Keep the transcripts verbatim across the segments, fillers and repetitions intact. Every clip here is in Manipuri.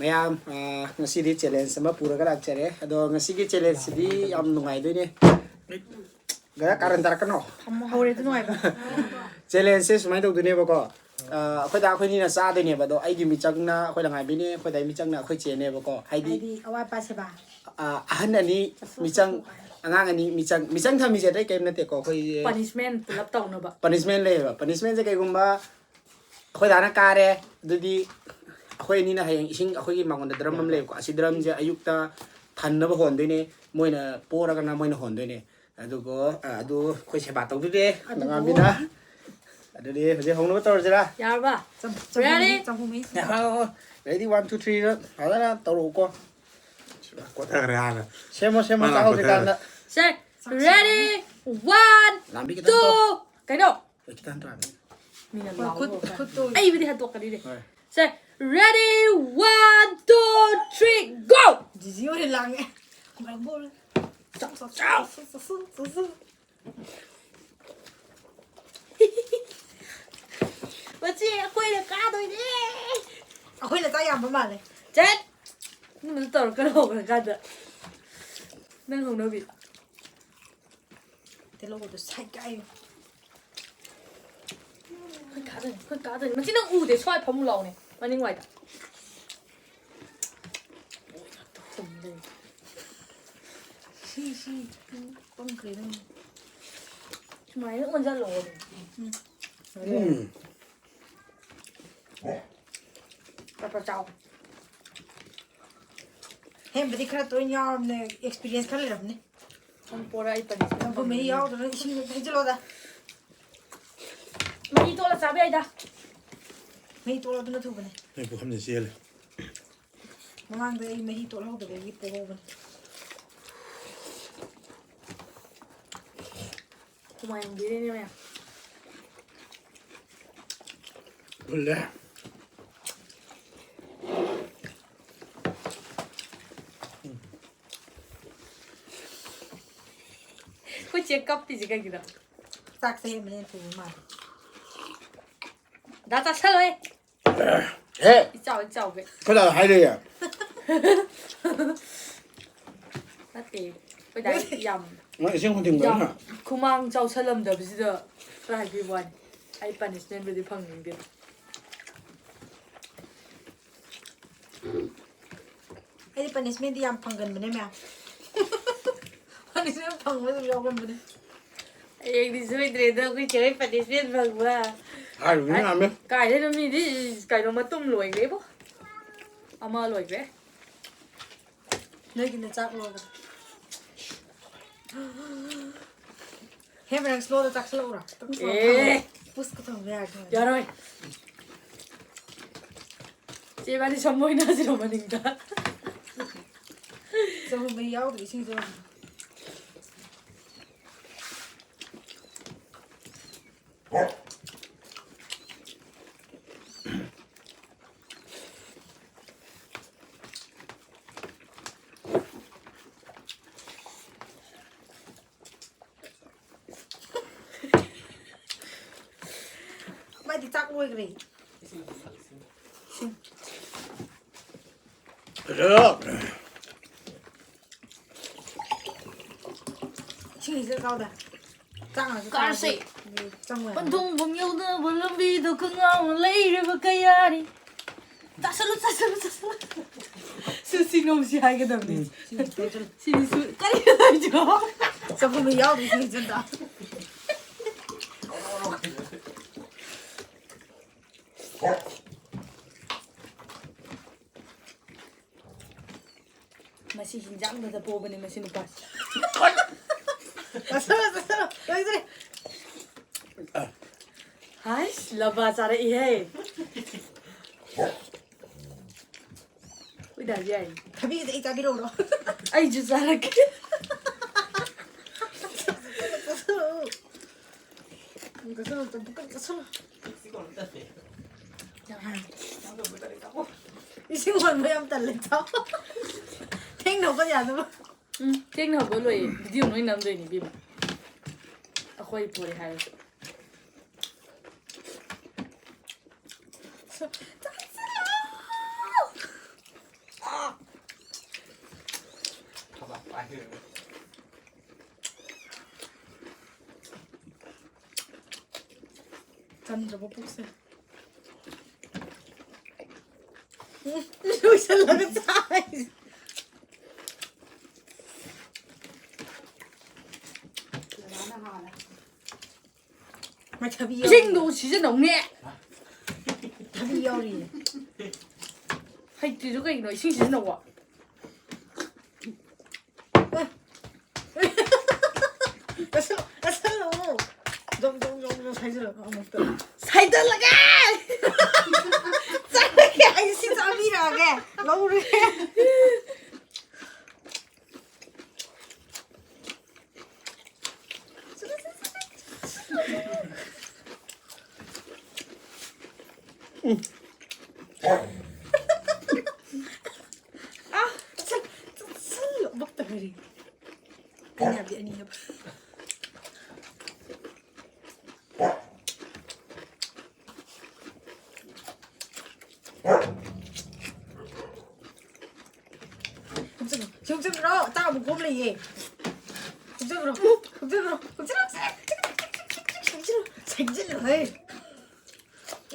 ꯃꯌꯥꯝ, ꯑ, ꯉꯁꯤꯗꯤ ꯆꯦꯂꯦꯟꯖ ꯑꯃ ꯄꯨꯔꯒ ꯂꯥꯛꯆꯔꯦ꯫ ꯑꯗꯣ ꯉꯁꯤꯒꯤ ꯆꯦꯂꯦꯟꯖꯁꯤꯗꯤ ꯌꯥꯝ ꯅꯨꯡꯉꯥꯏꯗꯣꯏꯅꯦ꯫ ꯒ ꯀꯥꯔꯟ ꯇꯥꯔꯛꯀꯅꯣ꯫ ꯍꯧꯔꯦ ꯑꯗꯨ ꯅꯨꯡꯉꯥꯏꯕ꯫ ꯆꯦꯂꯦꯟꯖꯁꯦ ꯁꯨꯃꯥꯏꯅ ꯇꯧꯗꯣꯏꯅꯦꯕꯀꯣ꯫ ꯑ, ꯑꯩꯈꯣꯏꯗ ꯑꯩꯈꯣꯏꯅꯤꯅ ꯆꯥꯗꯣꯏꯅꯦꯕ꯫ ꯑꯗꯣ ꯑꯩꯒꯤ ꯃꯤꯆꯪꯅ ꯑꯩꯈꯣꯏ ꯂꯪꯉꯥꯏꯕꯤꯅꯦ, ꯑꯩꯈꯣꯏꯗ ꯃꯤꯆꯪꯅ ꯑꯩꯈꯣꯏ ꯆꯦꯅꯦꯕꯀꯣ꯫ ꯍꯥꯏꯗꯤ, ꯍꯥꯏꯗꯤ ꯑꯋꯥꯠ ꯑꯄꯥ ꯁꯦꯕꯥ꯫ ꯑ, ꯑꯍꯟ ꯑꯅꯤ ꯃꯤꯆꯪ, ꯑꯉꯥꯡ ꯑꯅꯤ ꯃꯤꯆꯪ, ꯃꯤꯆꯪ ꯊꯝꯃꯤꯁꯦ ꯑꯇꯩ ꯀꯔꯤꯝ ꯅꯠꯇꯦꯀꯣ꯫ ꯑꯩꯈꯣꯏꯒꯤ ꯄꯅꯤꯁꯃꯦꯟ ꯄꯨꯂꯞ ꯇꯧꯅꯕ꯫ ꯄꯅꯤꯁꯃꯦꯟ ꯂꯩꯌꯦꯕ꯫ ꯄꯅꯤꯁꯃꯦꯟꯁꯦ ꯀꯩꯒꯨꯝꯕ ꯑꯩꯈꯣꯏ ꯗꯥꯅ ꯀꯥꯔꯦ, ꯑꯗꯨꯗꯤ ꯑꯩꯈꯣꯏ ꯑꯅꯤꯅ ꯍꯌꯦꯡ ꯏꯁꯤꯡ, ꯑꯩꯈꯣꯏꯒꯤ ꯃꯉꯣꯟꯗ ꯗ꯭ꯔꯝ ꯑꯃ ꯂꯩꯌꯦꯕꯀꯣ, ꯑꯁꯤ ꯗ꯭ꯔꯝꯁꯦ ꯑꯌꯨꯛꯇ ꯊꯟꯅꯕ ꯍꯣꯟꯗꯣꯏꯅꯦ, ꯃꯣꯏꯅ ꯄꯣꯔꯒꯅ ꯃꯣꯏꯅ ꯍꯣꯟꯗꯣꯏꯅꯦ꯫ ꯑꯗꯨꯒ, ꯑ, ꯑꯗꯨ ꯑꯩꯈꯣꯏ ꯁꯦꯕꯥ ꯇꯧꯗꯣꯏꯅꯦ, ꯑꯗꯨꯕꯨ ꯅꯉꯥꯝꯕꯤꯅ꯫ ꯑꯗꯨꯗꯤ ꯍꯧꯖꯤꯛ ꯍꯧꯅꯕ ꯇꯧꯔꯁꯤꯔꯥ? ꯌꯥꯔꯕ? ꯆꯝ- Ready? ꯆꯝꯐꯨꯠ ꯃꯍꯤ ꯁꯦꯝꯕ꯫ ꯌꯥꯍꯧ, ready, one, two, three ꯗ ꯐꯖꯅ ꯇꯧꯔꯛꯎꯀꯣ꯫ ꯀꯣꯊꯈ꯭ꯔꯦ ꯍꯥꯟꯅ꯫ ꯁꯦꯝꯃꯣ, ꯁꯦꯝꯃꯣ, ꯃꯥꯅ ꯆꯥꯍꯧꯗ꯭ꯔꯤꯀꯥꯟꯗ꯫ ꯁꯦ, ready, one, ꯂꯥꯝꯕꯤ ꯈꯤꯇꯪ two, ꯇꯧ꯫ ꯀꯩꯅꯣ? ꯑꯦ, ꯈꯤꯇꯪ ꯇꯧꯔꯛꯑꯣ꯫ ꯃꯤꯅ ꯍꯣꯏ, ꯈꯨꯠ ꯂꯥꯎꯔꯒ ꯈꯨꯠꯇꯣ꯫ ꯑꯩꯕꯨꯗꯤ ꯍꯟꯗꯣꯛꯀꯅꯤꯅꯦ꯫ ꯍꯣꯏ꯫ ꯁꯦ, ready, one, two, three, go! ꯖꯤꯖꯤ ꯑꯣꯏꯅ ꯂꯥꯡꯉꯦ꯫ ꯃꯥꯏꯕꯣꯜ꯫ ꯆꯥꯎ, ꯆꯥꯎ, ꯆꯥꯎ꯫ ꯆꯥꯎ, ꯆꯥꯎ, ꯆꯥꯎ, ꯆꯥꯎ꯫ ꯃꯁꯤ ꯑꯩꯈꯣꯏꯅ ꯀꯥꯗꯣꯏꯅꯦ꯫ ꯑꯩꯈꯣꯏꯅ ꯆꯥꯛ ꯌꯥꯝꯕ ꯃꯥꯜꯂꯦ꯫ ꯆꯠ! ꯅꯪꯅꯁꯨ ꯇꯧꯔꯛꯀꯅꯣ ꯍꯧꯒꯠꯂꯀꯥꯟꯗ꯫ ꯅꯪ ꯍꯧꯅꯕꯤ꯫ ꯇꯤꯜꯍꯧꯗꯣ ꯁꯥꯏꯠ ꯀꯥꯏꯌꯨ꯫ ꯑꯩꯈꯣꯏ ꯀꯥꯗꯣꯏꯅꯦ, ꯑꯩꯈꯣꯏ ꯀꯥꯗꯣꯏꯅꯦ꯫ ꯃꯁꯤ ꯅꯪ ꯎꯗꯦ, ꯁ꯭ꯋꯥꯏ ꯐꯃꯨꯡ ꯂꯥꯎꯅꯦ, ꯃꯅꯤꯡ ꯋꯥꯏꯗ꯫ ꯁꯤ, ꯁꯤ, ꯎꯝ, ꯄꯪꯈ꯭ꯔꯦ ꯅꯪ꯫ ꯁꯨꯃꯥꯏꯅ ꯑꯣꯟꯁꯤꯜꯂꯣ꯫ ꯎꯝ꯫ ꯄꯠ ꯄꯠ ꯆꯥꯎ꯫ ꯍꯦꯟꯕꯗꯤ ꯈꯔ ꯇꯣꯏꯅ ꯌꯥꯎꯔꯕꯅꯦ, ꯑꯦꯛꯁꯄꯤꯔꯤꯌꯦꯟꯁ ꯈꯔ ꯂꯩꯔꯕꯅꯦ꯫ ꯁꯨꯝ ꯄꯣꯔꯛꯑ ꯑꯩ ꯄꯟꯖ ꯆꯝꯐꯨꯠ ꯃꯍꯤ ꯌꯥꯎꯗ꯭ꯔꯒ ꯏꯁꯤꯡ ꯍꯦꯛꯇ ꯍꯩꯖꯤꯜꯂꯣꯗ꯫ ꯃꯍꯤ ꯇꯣꯠꯂ ꯆꯥꯕ ꯌꯥꯏꯗ꯫ ꯃꯍꯤ ꯇꯣꯠꯂꯣ, ꯑꯗꯨꯅ ꯊꯨꯕꯅꯦ꯫ ꯑꯩ ꯄꯨꯈꯝꯁꯦ ꯆꯦꯜꯂꯦ꯫ ꯃꯃꯥꯡꯗ ꯑꯩ ꯃꯍꯤ ꯇꯣꯠꯍꯧꯗꯕꯒꯤ ꯄꯣꯍꯧꯕꯅꯦ꯫ ꯍꯨꯃꯥꯡ ꯌꯥꯝ ꯄꯤꯔꯦꯅꯦ ꯃꯌꯥꯝ꯫ ꯐꯨꯜꯂꯦ꯫ ꯑꯩꯈꯣꯏ ꯆꯦ ꯀꯞꯄꯤꯁꯦ ꯀꯩꯒꯤꯅꯣ? ꯆꯥꯛ ꯆꯍꯤ ꯑꯃꯅ ꯍꯦꯟꯅ ꯊꯣꯡꯕ ꯃꯥꯜꯂꯦ꯫ ꯑꯗꯥ ꯆꯥꯁꯜꯂꯣꯍꯦ꯫ ꯍꯦ! ꯏꯆꯥꯎ ꯍꯦꯛ ꯆꯥꯎꯒꯩ꯫ ꯀꯅꯥꯅ ꯍꯥꯏꯔꯛꯏ? ꯅꯠꯇꯦ꯫ ꯑꯩꯈꯣꯏ ꯗꯥꯗꯤ ꯌꯥꯝ, ꯅꯪ ꯏꯁꯤꯡ ꯍꯨꯟꯖꯤꯟꯕ ꯌꯥꯝ ꯅꯠꯇ꯭ꯔꯣ? ꯈꯨꯃꯥꯡ ꯆꯥꯎꯁꯜꯂꯝꯗꯕꯁꯤꯗ ꯈꯔ ꯍꯥꯏꯕꯤꯕ ꯋꯥꯅꯤ꯫ ꯑꯩ punishmentꯕꯨꯗꯤ ꯐꯪꯅꯤꯡꯗꯦ꯫ ꯑꯩꯗꯤ punishmentꯗꯤ ꯌꯥꯝ ꯐꯪꯒꯟꯕꯅꯦ, ꯃꯌꯥꯝ꯫ Punishment ꯐꯪꯕ ꯑꯗꯨꯝ ꯌꯥꯎꯒꯟꯕꯅꯦ꯫ ꯍꯌꯦꯡꯗꯤ ꯁꯣꯏꯗ꯭ꯔꯦꯗ ꯑꯩꯈꯣꯏ ꯆꯦ ꯍꯣꯏ punishment ꯐꯪꯕ꯫ ꯍꯥꯏꯔꯨꯕꯅ ꯑꯩ ꯌꯥꯝꯃꯦ꯫ ꯀꯥꯏꯗꯩꯅꯣ ꯃꯤꯗꯤ ꯀꯩꯅꯣ ꯃꯇꯨꯝ ꯂꯣꯏꯈ꯭ꯔꯦꯕꯣ꯫ ꯑꯃ ꯂꯣꯏꯈ꯭ꯔꯦ꯫ ꯅꯣꯏꯒꯤꯅ ꯆꯥꯛ ꯂꯣꯏꯈ꯭ꯔꯦ꯫ ꯍꯦ, ꯃꯌꯥꯝ slowꯗ ꯆꯥꯛꯁꯤꯜꯂꯛꯎꯔꯣ? ꯈꯤꯇꯪ slow ꯑꯦ꯫ ꯊꯝꯃꯣ꯫ ꯄꯨꯁꯀ ꯊꯝꯕ ꯌꯥꯔꯦ꯫ ꯌꯥꯔꯣꯏ꯫ ꯆꯦ ꯏꯕꯥꯅꯤ ꯁꯝꯃꯣꯏꯅꯁꯤꯔꯣ ꯃꯅꯤꯡꯗ? ꯆꯍꯨꯝ ꯃꯍꯤ ꯌꯥꯎꯗ꯭ꯔꯦ ꯏꯁꯤꯡꯁꯦ꯫ ꯃꯥꯏꯗꯤ ꯆꯥꯛ ꯂꯣꯏꯈ꯭ꯔꯦ꯫ ꯐꯖꯔꯦ꯫ ꯏꯁꯤꯡ ꯍꯩꯖꯤꯜꯂ ꯆꯥꯎꯗ꯫ ꯆꯥꯛ ꯉꯥꯛꯇ ꯀꯥꯔꯁꯦ꯫ ꯆꯥꯔꯗꯤ ꯆꯪꯉꯣꯏ ꯍꯥꯏꯕ꯫ ꯄꯟꯊꯨꯡꯐꯝ ꯌꯧꯗꯕ ꯂꯝꯕꯤꯗ ꯈꯪꯉꯥꯎꯅ ꯂꯩꯔꯤꯕ ꯀꯌꯥꯅꯤ꯫ ꯆꯥꯁꯜꯂꯨ, ꯆꯥꯁꯜꯂꯨ, ꯆꯥꯁꯜꯂꯨ꯫ ꯁꯨꯁꯤ ꯅꯣꯝꯁꯤ ꯍꯥꯏꯒꯗꯕꯅꯤ꯫ ꯎꯝ꯫ ꯁꯤꯗꯤ ꯁꯨ-, ꯀꯔꯤꯅꯣ ꯇꯧꯔꯤꯁꯤꯕꯣ? ꯆꯥꯛꯈꯨꯝꯗ ꯌꯥꯎꯗ꯭ꯔꯤ ꯁꯤꯡꯁꯦ ꯑꯝꯇ꯫ ꯃꯁꯤ ꯍꯤꯟꯖꯥꯡꯗꯨꯗ ꯄꯣꯕꯅꯦ ꯃꯁꯤ ꯅꯨꯄꯥꯁꯦ꯫ ꯆꯥꯁꯜꯂꯣ, ꯆꯥꯁꯜꯂꯣ, ꯂꯣꯏꯗ꯭ꯔꯦ꯫ ꯍꯥꯏꯁ, ꯂꯕꯥ ꯆꯥꯔꯛꯏꯍꯦ꯫ ꯍꯣꯏ, ꯗꯥꯗꯤ ꯌꯥꯏ꯫ ꯊꯕꯤꯁꯦ ꯑꯩ ꯆꯥꯕꯤꯔꯛꯎꯔꯣ? ꯑꯩꯁꯨ ꯆꯥꯔꯛꯀꯦ꯫ ꯆꯥꯁꯜꯂꯣ꯫ ꯆꯥꯁꯜꯂꯣ, ꯆꯝꯐꯨꯠꯀ ꯆꯥꯁꯜꯂꯣ꯫ ꯏꯁꯤꯡ ꯍꯣꯟꯕ ꯌꯥꯝ ꯇꯜꯂꯦ, ꯆꯥꯎ꯫ ꯊꯦꯡꯅ ꯍꯧꯒꯠ ꯌꯥꯅꯕ꯫ ꯎꯝ, ꯊꯦꯡꯅ ꯍꯧꯒꯠꯂꯣꯏꯌꯦ꯫ Video ꯅꯣꯏ ꯅꯝꯗꯣꯏꯅꯦ, ꯏꯕꯦꯝꯃ꯫ ꯑꯩꯈꯣꯏ ꯄꯣꯔꯦ ꯍꯥꯏꯔꯁꯨ꯫ ꯆꯟꯗ꯭ꯔꯕ ꯄꯨꯛꯁꯦ꯫ ꯂꯣꯏꯁꯜꯂꯒ ꯆꯥꯏ꯫ ꯃꯥ ꯊꯕꯤ ꯌꯥꯎꯔꯤ꯫ ꯏꯁꯤꯡꯗꯣ ꯁꯤꯖꯤꯟꯅꯧꯅꯦ꯫ ꯊꯕꯤ ꯌꯥꯎꯔꯤ꯫ ꯍꯩꯇ꯭ꯔꯤꯗꯣ ꯀꯩꯒꯤꯅꯣ? ꯏꯁꯤꯡ ꯁꯤꯖꯤꯟꯅꯧꯋꯣ꯫ ꯆꯠꯁꯜꯂꯣ, ꯆꯠꯁꯜꯂꯣ꯫ ꯖꯣꯝ, ꯖꯣꯝ, ꯖꯣꯝ, ꯖꯣꯝ ꯁꯥꯏꯖꯜꯂꯒ ꯑꯃꯨꯛꯇ꯫ ꯁꯥꯏꯗꯠꯂꯒꯦ! ꯆꯠꯂꯒꯦ! ꯑꯩ ꯁꯤ ꯆꯥꯕꯤꯔꯛꯑꯒꯦ꯫ ꯂꯧꯔꯒꯦ꯫ ꯎꯝ꯫ ꯑꯥ, ꯆꯠꯁꯜ-, ꯆꯠꯁꯜꯂꯣ꯫ ꯑꯃꯨꯛꯇ ꯉꯥꯏꯔꯦ꯫ ꯑꯩꯅ ꯍꯥꯏꯕꯗꯤ ꯑꯅꯤ ꯍꯥꯏꯕ꯫ ꯍꯨꯞꯆꯜꯂꯣ꯫ ꯁꯤ ꯍꯨꯞꯆꯜꯂꯣ꯫ ꯑꯇꯥꯡꯕ ꯀꯣꯝ ꯂꯩꯌꯦ꯫ ꯍꯨꯞꯆꯜꯂꯣ꯫ ꯍꯨꯞꯆꯜꯂꯣ꯫ ꯍꯨꯞꯆꯜꯂꯣ꯫ ꯁꯦꯡꯖꯤꯜꯂꯣ꯫ ꯁꯦꯡꯖꯤꯜꯂꯣ ꯍꯦ꯫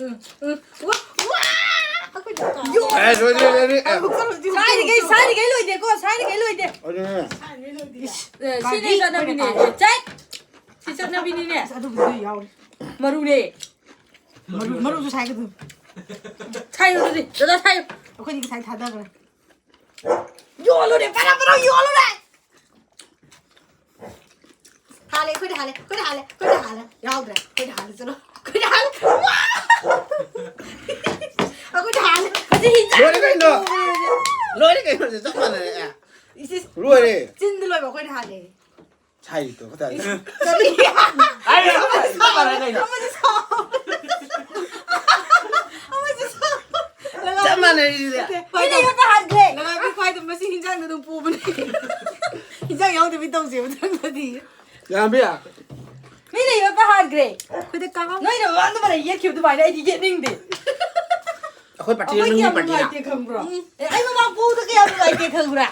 ꯎꯝ, ꯎꯝ꯫ ꯋꯥ, ꯋꯥ! ꯑꯩꯈꯣꯏ ꯗꯨꯀꯥꯟ꯫ ꯌꯣ! ꯑꯦ, ꯂꯣꯏꯔꯦ, ꯂꯣꯏꯔꯦ, ꯑꯦ꯫ ꯍꯨꯞꯆꯜꯂꯣ, ꯍꯨꯞꯆꯜꯂꯣ, ꯁꯥꯏꯔꯤꯈꯩ, ꯍꯨꯞꯆꯜꯂꯣ꯫ ꯁꯥꯏꯔꯤꯈꯩ ꯂꯣꯏꯗꯦꯀꯣ, ꯁꯥꯏꯔꯤꯈꯩ ꯂꯣꯏꯗꯦ꯫ ꯑꯗꯨꯅꯦ꯫ ꯁꯥꯏꯔꯤꯈꯩ ꯂꯣꯏꯗꯦ꯫ ꯏꯁ, ꯑꯦ, ꯁꯤꯅꯦ ꯒꯥꯔꯤ ꯆꯠꯅꯕꯤꯅꯦ꯫ ꯑꯩꯈꯣꯏꯅ ꯆꯠ! ꯁꯤ ꯆꯠꯅꯕꯤꯅꯤꯅꯦ꯫ ꯑꯁ, ꯑꯗꯨꯕꯨꯗꯤ ꯌꯥꯎꯔꯤ꯫ ꯃꯔꯨꯅꯦ꯫ ꯃꯔꯨ, ꯃꯔꯨꯁꯨ ꯁꯥꯏꯒꯗꯕ꯫ ꯁꯥꯏꯌꯨ ꯑꯗꯨꯗꯤ, ꯗꯗꯥ ꯁꯥꯏꯌꯨ꯫ ꯑꯩꯈꯣꯏꯗꯤ ꯉꯁꯥꯏ ꯊꯥꯗꯈ꯭ꯔꯦ꯫ ꯌꯣꯜꯂꯨꯅꯦ, ꯄꯔꯞ ꯄꯔꯞ ꯌꯣꯜꯂꯨꯅꯦ꯫ ꯍꯥꯜꯂꯦ, ꯑꯩꯈꯣꯏꯗ ꯍꯥꯜꯂꯦ, ꯑꯩꯈꯣꯏꯗ ꯍꯥꯜꯂꯦ, ꯑꯩꯈꯣꯏꯗ ꯍꯥꯜꯂꯦ꯫ ꯌꯥꯎꯗ꯭ꯔꯦ, ꯑꯩꯈꯣꯏꯗ ꯍꯥꯜꯂꯦ, ꯆꯠꯂꯣ꯫ ꯑꯩꯈꯣꯏꯗ ꯍꯥꯜꯂꯦ꯫ ꯋꯥ! ꯑꯩꯈꯣꯏꯗ ꯍꯥꯜꯂꯦ꯫ ꯃꯁꯤ ꯍꯤꯟꯖꯥꯡ ꯂꯣꯏꯔꯦ ꯀꯩꯅꯣ? ꯂꯣꯏꯔꯦ ꯀꯩꯅꯣ? ꯆꯞ ꯃꯥꯟꯅꯔꯦ꯫ ꯏꯁ, ꯏꯁ꯫ ꯂꯣꯏꯔꯦ꯫ ꯆꯤꯟꯗ ꯂꯣꯏꯕ ꯑꯩꯈꯣꯏꯅ ꯍꯥꯜꯂꯦ꯫ ꯁꯥꯏꯔꯤꯗꯣ ꯈꯇꯪ꯫ ꯀꯔꯤ? ꯑꯩ ꯆꯞ ꯃꯥꯟꯅꯔꯦ ꯀꯩꯅꯣ? ꯑꯃꯁꯨ ꯁꯥꯎ꯫ ꯑꯃꯁꯨ ꯁꯥꯎ꯫ ꯂꯒꯥꯕꯤ꯫ ꯆꯞ ꯃꯥꯟꯅꯔꯤꯁꯤꯗꯤ꯫ ꯅꯠꯇꯦ, ꯃꯤꯅ ꯌꯣꯠꯄ ꯍꯥꯟꯈ꯭ꯔꯦ꯫ ꯂꯒꯥꯕꯤ ꯈ꯭ꯋꯥꯏꯗꯣ ꯃꯁꯤ ꯍꯤꯟꯖꯥꯡꯗ ꯑꯗꯨꯝ ꯄꯨꯕꯅꯦ꯫ ꯍꯤꯟꯖꯥꯡ ꯌꯥꯎꯗꯕꯤ ꯇꯧꯁꯦ ꯃꯊꯪꯗꯗꯤ꯫ ꯌꯥꯝꯕꯤ꯫ ꯃꯤꯅ ꯌꯣꯠꯄ ꯍꯥꯟꯈ꯭ꯔꯦ꯫ ꯑꯩꯈꯣꯏꯗ ꯀꯥꯡꯍꯧ꯫ ꯅꯣꯏꯅ ꯃꯃꯥꯡꯗ ꯃꯔꯩ ꯌꯦꯠꯈꯤꯕ ꯑꯗꯨꯃꯥꯏꯅ ꯑꯩꯗꯤ ꯌꯦꯠꯅꯤꯡꯗꯦ꯫ ꯑꯩꯈꯣꯏ ꯄꯥꯔꯇꯤꯅ ꯑꯩꯈꯣꯏ ꯅꯣꯏ ꯀꯌꯥꯝ ꯄꯥꯔꯇꯤꯅ꯫ ꯅꯨꯡꯉꯥꯏꯇꯦ ꯈꯪꯕ꯭ꯔꯣ? ꯎꯝ꯫ ꯑꯦ, ꯑꯩ ꯃꯃꯥꯡ ꯄꯣꯛꯄꯗ ꯀꯌꯥꯝ ꯅꯨꯡꯉꯥꯏꯇꯦ ꯈꯪꯕ꯭ꯔꯥ?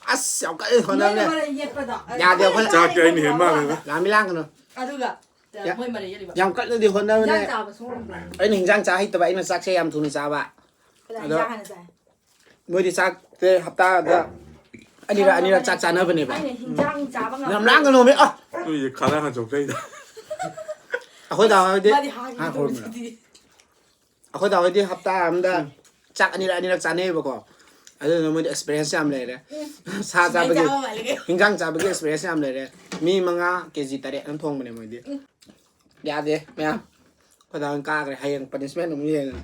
ꯑꯁ, ꯌꯥꯝ ꯀꯟꯅ ꯍꯣꯠꯅꯕꯅꯦ꯫ ꯅꯣꯏꯅ ꯃꯔꯩ ꯌꯦꯠꯄꯗꯣ꯫ ꯌꯥꯗꯦ, ꯑꯩꯈꯣꯏꯅ ꯆꯥꯛꯇꯤ ꯑꯩꯅ ꯍꯦꯟ ꯃꯥꯜꯂꯦꯗ꯫ ꯂꯥꯝꯃꯤ ꯂꯥꯡꯒꯅꯨ꯫ ꯑꯗꯨꯒ, ꯌꯥ-, ꯃꯣꯏ ꯃꯔꯩ ꯌꯦꯠꯂꯤꯕ꯫ ꯌꯥꯝ ꯀꯟꯅꯗꯤ ꯍꯣꯠꯅꯕꯅꯦ꯫ ꯏꯟꯖꯥꯡ ꯆꯥꯕ ꯁꯨꯡꯉꯝ ꯉꯝꯗ꯭ꯔꯦ꯫ ꯑꯩꯅ ꯍꯤꯟꯖꯥꯡ ꯆꯥ ꯍꯩꯇꯕ, ꯑꯩꯅ ꯆꯥꯛꯁꯦ ꯌꯥꯝ ꯊꯨꯅ ꯆꯥꯕ꯫ ꯀꯅꯥ ꯑꯗꯣ ꯏꯟꯖꯥꯡ ꯍꯥꯟꯅ ꯆꯥꯏ? ꯃꯣꯏꯗꯤ ꯆꯥꯛꯁꯦ ꯍꯞꯇꯥꯗ ꯑꯅꯤꯔꯛ, ꯑꯅꯤꯔꯛ ꯆꯥꯛ ꯆꯥꯅꯕꯅꯦꯕ꯫ ꯑꯩꯅ ꯍꯤꯟꯖꯥꯡ ꯆꯥꯕ ꯌꯥꯝ ꯉꯝꯗꯦ꯫ ꯂꯥꯡꯒꯅꯣꯃꯤ꯫ ꯑ! ꯅꯣꯏꯁꯦ ꯈꯗꯥꯡ ꯍꯥꯟꯅ ꯆꯣꯛꯊꯩꯗ꯫ ꯑꯩꯈꯣꯏ ꯗꯥ ꯍꯣꯏꯗꯤ ꯃꯥꯗꯤ ꯍꯥꯒꯤ ꯍꯥ, ꯇꯧꯕꯗꯨꯗꯤ꯫ ꯈꯨꯔꯨꯝꯃꯤꯔꯣ? ꯑꯩꯈꯣꯏ ꯗꯥ ꯍꯣꯏꯗꯤ ꯍꯞꯇꯥ ꯑꯃꯗ ꯆꯥꯛ ꯑꯅꯤꯔꯛ, ꯑꯅꯤꯔꯛ ꯆꯥꯅꯩꯌꯦꯕꯀꯣ꯫ ꯑꯗꯨꯅ ꯃꯣꯏꯗꯤ experience ꯌꯥꯝ ꯂꯩꯔꯦ꯫ ꯎꯝ꯫ ꯁꯥ ꯁꯨꯃꯥꯏꯅ ꯆꯥꯕꯒꯤ, ꯆꯥꯕ ꯃꯥꯜꯂꯦ꯫ ꯍꯤꯟꯖꯥꯡ ꯆꯥꯕꯒꯤ experience ꯌꯥꯝ ꯂꯩꯔꯦ꯫ ꯃꯤ ꯃꯉꯥ ꯀꯦ ꯖꯤ ꯇꯔꯦꯠ ꯑꯃ ꯊꯣꯡꯕꯅꯦ ꯃꯣꯏꯗꯤ꯫ ꯎꯝ꯫ ꯌꯥꯗꯦ, ꯃꯌꯥꯝ꯫ ꯑꯩꯈꯣꯏ ꯗꯥ ꯍꯣꯏꯅ ꯀꯥꯈ꯭ꯔꯦ꯫ ꯍꯌꯦꯡ punishment ꯑꯃꯨꯛ ꯌꯦꯡꯉꯅꯤ꯫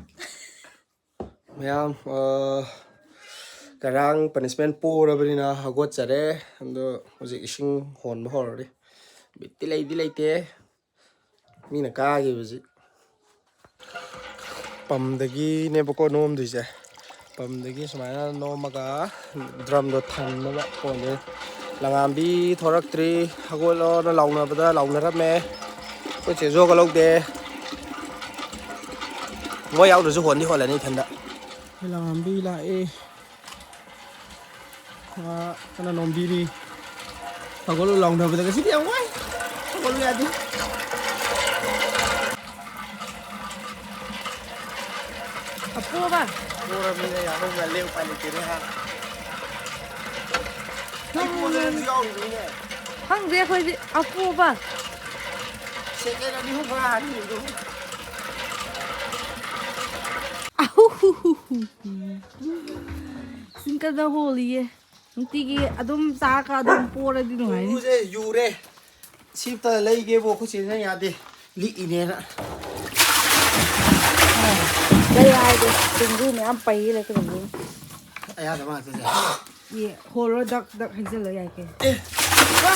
ꯃꯌꯥꯝ, ꯑ, ꯉꯔꯥꯡ punishment ꯄꯣꯔꯕꯅꯤꯅ ꯍꯧꯒꯠꯆꯔꯦ꯫ ꯑꯗꯣ ꯍꯧꯖꯤꯛ ꯏꯁꯤꯡ ꯍꯣꯟꯕ ꯍꯧꯔꯅꯤ꯫ ꯕꯤꯠꯇꯤ ꯂꯩꯗꯤ ꯂꯩꯇꯦ꯫ ꯃꯤꯅ ꯀꯥꯈꯤꯕꯁꯤ꯫ ꯄꯝꯗꯒꯤꯅꯦꯕꯀꯣ ꯅꯣꯝꯗꯣꯏꯁꯦ꯫ ꯄꯝꯗꯒꯤ ꯁꯨꯃꯥꯏꯅ ꯅꯣꯝꯃꯒ ꯗ꯭ꯔꯝꯗꯣ ꯊꯟꯅꯕ ꯍꯣꯟꯗꯣꯏꯅꯤ꯫ ꯂꯪꯉꯥꯝꯕꯤ ꯊꯣꯔꯛꯇ꯭ꯔꯤ, ꯍꯧꯒꯠꯂꯣꯅ ꯂꯥꯎꯅꯕꯗ ꯂꯥꯎꯅꯔꯝꯃꯦ꯫ ꯑꯩꯈꯣꯏ ꯆꯦꯁꯨ ꯍꯧꯒꯠꯍꯧꯗꯦ꯫ ꯃꯣꯏ ꯌꯥꯎꯗ꯭ꯔꯁꯨ ꯍꯣꯟꯗꯤ ꯍꯣꯜꯂꯅꯤ ꯏꯊꯟꯗ꯫ ꯂꯪꯉꯥꯝꯕꯤ ꯂꯥꯛꯑꯦ꯫ ꯃꯥ ꯀꯟꯅ ꯅꯣꯝꯕꯤꯔꯤ꯫ ꯍꯧꯒꯠꯂꯣ ꯂꯥꯎꯅꯕꯗ ꯉꯁꯤꯗꯤ ꯌꯥꯝ ꯋꯥꯏ꯫ ꯍꯧꯒꯠꯂꯨ ꯌꯥꯗꯦ꯫ ꯑꯄꯨꯕ꯫ ꯄꯣꯔꯕꯅꯤꯅ ꯌꯥꯍꯧ ꯉꯜꯂꯦ, ꯎꯄꯥꯏ ꯂꯩꯇꯦꯅꯦ ꯍꯥ꯫ ꯑꯩ ꯄꯣꯗꯅꯁꯨ ꯌꯥꯎꯔꯤꯅꯤꯅꯦ꯫ ꯈꯪꯗꯦ ꯑꯩꯈꯣꯏꯗꯤ ꯑꯄꯨꯕ꯫ Second ꯑꯅꯤ ꯑꯍꯨꯝ ꯈꯔ ꯍꯥꯟꯅ ꯌꯦꯡꯗꯧ꯫ ꯑꯍꯨꯍꯨꯍꯨꯍꯨ꯫ ꯁꯤꯡꯀꯗ ꯍꯣꯜꯂꯤꯌꯦ꯫ ꯅꯨꯡꯇꯤꯒꯤ ꯑꯗꯨꯝ ꯆꯥꯔꯒ ꯑꯗꯨꯝ ꯄꯣꯔꯗꯤ ꯅꯨꯡꯉꯥꯏꯅꯤ꯫ ꯎꯁꯦ ꯌꯨꯔꯦ꯫ ꯁꯤꯞꯇ ꯂꯩꯒꯦꯕꯨ ꯑꯩꯈꯣꯏ ꯆꯦꯅ ꯌꯥꯗꯦ꯫ ꯂꯤꯛꯏꯅꯦꯅ꯫ ꯂꯩ ꯍꯥꯏꯗꯤ ꯆꯦꯡꯒꯨ ꯃꯌꯥꯝ ꯄꯩ ꯂꯩ ꯀꯩꯗꯧꯗꯣꯏꯅꯣ? ꯑꯌꯥꯗꯕ ꯉꯥꯛꯇꯁꯦ꯫ ꯑꯦ, ꯍꯣꯜꯂꯣ ꯗꯛ ꯗꯛ ꯍꯩꯖꯤꯜꯂꯣ ꯌꯥꯏ ꯀꯩꯅꯣ꯫ ꯑꯦ꯫ ꯋꯥ!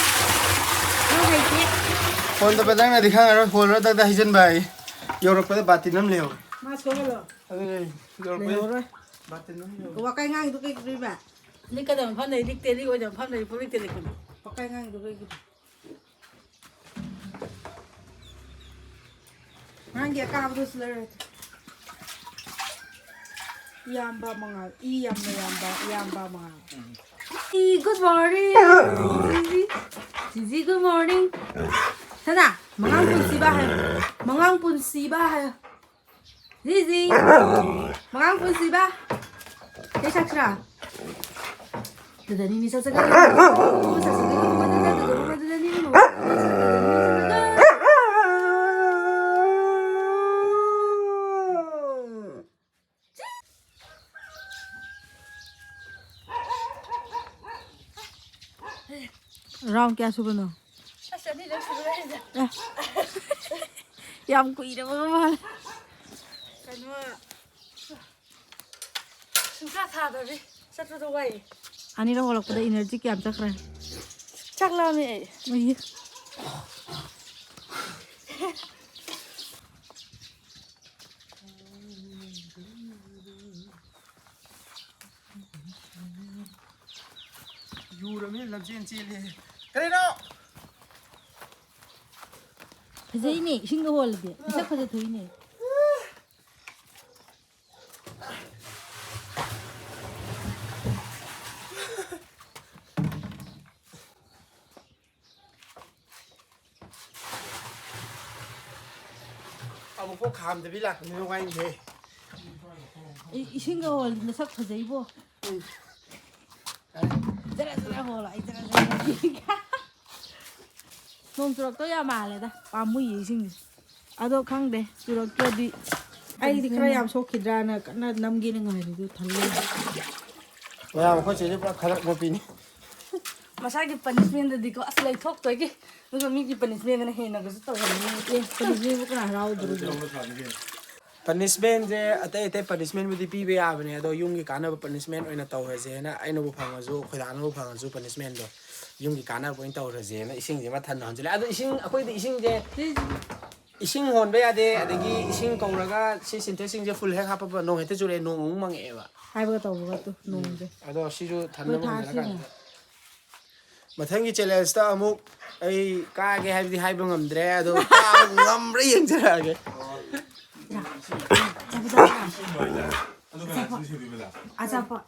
ꯅꯪ ꯍꯩꯇꯦ꯫ ꯐꯣꯟꯗ ꯅꯪꯅꯗꯤ ꯈꯪꯉꯔꯣꯏ, ꯍꯣꯜꯂꯣ ꯗꯛ ꯗꯛ ꯍꯩꯖꯤꯟꯕ ꯍꯥꯏ꯫ ꯌꯧꯔꯛꯄꯗ ꯕꯥꯇꯤꯟ ꯑꯃ ꯂꯩꯍꯧꯔꯦ꯫ ꯃꯥ ꯁꯣꯛꯍꯜꯂꯣ꯫ ꯑꯗꯨꯅꯦ, ꯌꯧꯔꯛꯄꯗ ꯂꯩꯍꯧꯔꯣꯏ꯫ ꯕꯥꯇꯤꯟ ꯑꯃ ꯂꯩꯍꯧꯔꯦ꯫ ꯋꯥꯀꯥꯏ ꯉꯥꯡꯉꯤꯗꯣ ꯀꯩꯒꯤꯅꯣꯕ? ꯂꯤꯛꯀꯗꯕ ꯃꯐꯝꯗ ꯂꯤꯛꯇꯦ, ꯂꯤꯛꯑꯣꯏꯗꯕ ꯃꯐꯝꯗ ꯂꯤꯛꯄ ꯂꯤꯛꯇꯦ ꯂꯤꯛꯄꯅꯤ꯫ ꯋꯥꯀꯥꯏ ꯉꯥꯡꯉꯤꯗꯣ ꯀꯩꯒꯤꯅꯣ? ꯅꯪꯒꯤ ꯑꯀꯥꯕꯗꯨꯁꯨ ꯂꯩꯔꯣꯏ꯫ ꯏꯌꯥꯝꯕ ꯃꯉꯥꯜ, ꯏ ꯌꯥꯝꯅ ꯌꯥꯝꯕ ꯏꯌꯥꯝꯕ ꯃꯉꯥꯜ. E, good morning. ꯖꯤꯖꯤ, ꯖꯤꯖꯤ, good morning. ꯁꯅꯥ, ꯃꯉꯥꯡ ꯄꯨꯟꯁꯤꯕ ꯍꯥꯏꯌꯣ. ꯃꯉꯥꯡ ꯄꯨꯟꯁꯤꯕ ꯍꯥꯏꯌꯣ. ꯖꯤꯖꯤ, ꯃꯉꯥꯡ ꯄꯨꯟꯁꯤꯕ. ꯏꯁꯩ ꯁꯛꯁꯤꯔꯥ? ꯗꯗꯅꯤꯅꯤ ꯆꯠꯆꯒ. Round ꯀꯌꯥ ꯁꯨꯕꯅꯣ? ꯑꯁ, ꯑꯅꯤꯔꯛ ꯁꯨꯔꯦ ꯑꯩꯁꯦ꯫ ꯑꯦ꯫ ꯌꯥꯝ ꯀꯨꯏꯔꯕ ꯃꯥꯜꯂꯦ꯫ ꯀꯩꯅꯣ, ꯁꯨꯡꯁꯥ ꯁꯥꯗꯕꯤ ꯆꯠꯄꯗꯣ ꯋꯥꯏ꯫ ꯑꯅꯤꯔꯛ ꯍꯣꯜꯂꯛꯄꯗ energy ꯀꯌꯥꯝ ꯆꯠꯈ꯭ꯔꯦ? ꯆꯥꯛ ꯂꯥꯝꯃꯦ ꯑꯩ꯫ ꯎꯏ꯫ ꯌꯨꯔꯃꯤ ꯂꯝꯖꯦꯟ ꯆꯦꯜꯂꯦ꯫ ꯀꯔꯤꯅꯣ? ꯐꯖꯩꯅꯦ, ꯏꯁꯤꯡꯗ ꯍꯣꯜꯂꯗꯤ꯫ ꯃꯁꯛ ꯐꯖ ꯊꯣꯛꯏꯅꯦ꯫ ꯑꯃꯨꯛꯐꯥꯎ ꯈꯥꯝꯗꯕꯤ ꯂꯥꯛꯄꯅꯤꯅ ꯋꯥꯏꯅꯦꯍꯦ꯫ ꯏ-, ꯏꯁꯤꯡꯒ ꯍꯣꯜꯂꯗꯤ ꯅꯁꯛ ꯐꯖꯩꯕꯣ꯫ ꯎꯝ꯫ ꯖꯔ ꯖꯔ ꯍꯣꯜꯂꯣ, ꯑꯩ ꯖꯔ ꯖꯔ ꯍꯣꯜꯂꯒꯦ꯫ ꯅꯣꯡ ꯆꯨꯔꯛꯇꯧ ꯌꯥꯝ ꯃꯥꯜꯂꯦꯗ, ꯄꯥꯝꯃꯨꯏꯌꯦ ꯏꯁꯤꯡꯁꯦ꯫ ꯑꯗꯣ ꯈꯪꯗꯦ, ꯆꯨꯔꯛꯇ꯭ꯔꯗꯤ ꯑꯩꯗꯤ ꯈꯔ ꯌꯥꯝ ꯁꯣꯛꯈꯤꯗ꯭ꯔꯥꯅ ꯀꯟꯅ ꯅꯝꯒꯦꯅ ꯉꯥꯏꯔꯤꯗꯨ ꯊꯜꯂꯦ꯫ ꯃꯌꯥꯝ ꯑꯩꯈꯣꯏ ꯆꯦꯁꯦ ꯄꯨꯔꯥ ꯈꯗ꯭ꯔꯛ ꯅꯨꯄꯤꯅꯤ꯫ ꯃꯁꯥꯒꯤ punishmentꯗꯗꯤꯀꯣ ꯑꯁ ꯂꯩꯊꯣꯛꯇꯣꯏꯒꯤ, ꯑꯗꯨꯒ ꯃꯤꯒꯤ punishmentꯅ ꯍꯦꯟꯅꯒꯁꯨ ꯇꯧꯍꯟꯅꯤꯡꯉꯤ꯫ ꯑꯦ, punishmentꯕꯨ ꯀꯅꯥ ꯍꯔꯥꯎꯗꯣꯔꯤꯒꯦ? Punishmentꯁꯦ ꯑꯇꯩ ꯑꯇꯩ punishmentꯕꯨꯗꯤ ꯄꯤꯕ ꯌꯥꯕꯅꯦ, ꯑꯗꯣ ꯌꯨꯝꯒꯤ ꯀꯥꯟꯅꯕ punishment ꯑꯣꯏꯅ ꯇꯧꯔꯁꯦꯅ ꯑꯩꯅꯕꯨ ꯐꯪꯉꯁꯨ, ꯑꯩꯈꯣꯏ ꯗꯥꯅꯕꯨ ꯐꯪꯉꯁꯨ punishmentꯗꯣ ꯌꯨꯝꯒꯤ ꯀꯥꯟꯅꯕ ꯑꯣꯏꯅ ꯇꯧꯔꯁꯦꯅ ꯏꯁꯤꯡꯁꯤꯃ ꯊꯟꯅ ꯍꯣꯟꯖꯤꯜꯂꯦ꯫ ꯑꯗꯣ ꯏꯁꯤꯡ, ꯑꯩꯈꯣꯏꯗꯤ ꯏꯁꯤꯡꯁꯦ, ꯏꯁꯤꯡ ꯍꯣꯟꯕ ꯌꯥꯗꯦ, ꯑꯗꯒꯤ ꯏꯁꯤꯡ ꯀꯧꯔꯒ ꯁꯤ sintex ꯁꯤꯡꯁꯦ full ꯍꯦꯛ ꯍꯥꯞꯄꯕ ꯅꯣꯡ ꯍꯦꯛꯇ ꯆꯨꯔꯛꯑꯦ, ꯅꯣꯡ ꯑꯃꯨꯛ ꯃꯪꯉꯛꯑꯦꯕ꯫ ꯍꯥꯏꯕꯒ ꯇꯧꯕꯒ ꯇꯨ ꯅꯣꯡꯁꯦ꯫ ꯑꯗꯣ ꯁꯤꯁꯨ ꯊꯟꯅꯕ ꯑꯩꯈꯣꯏ ꯊꯥꯁꯤꯅ꯫ ꯍꯣꯟꯖꯔꯀꯥꯟꯗ ꯃꯊꯪꯒꯤ challengeꯇ ꯑꯃꯨꯛ ꯑꯩ ꯀꯥꯒꯦ ꯍꯥꯏꯕꯗꯤ ꯍꯥꯏꯕ ꯉꯝꯗ꯭ꯔꯦ, ꯑꯗꯣ ꯀꯥꯕ ꯉꯝꯕ꯭ꯔꯥ ꯌꯦꯡꯖꯔꯛꯑꯒꯦ꯫ ꯑꯗꯨ ꯀꯅꯥ ꯆꯤꯟ ꯁꯦꯡꯗꯣꯏꯕ ꯂꯥꯁ? ꯑꯆꯥꯄꯣꯠ꯫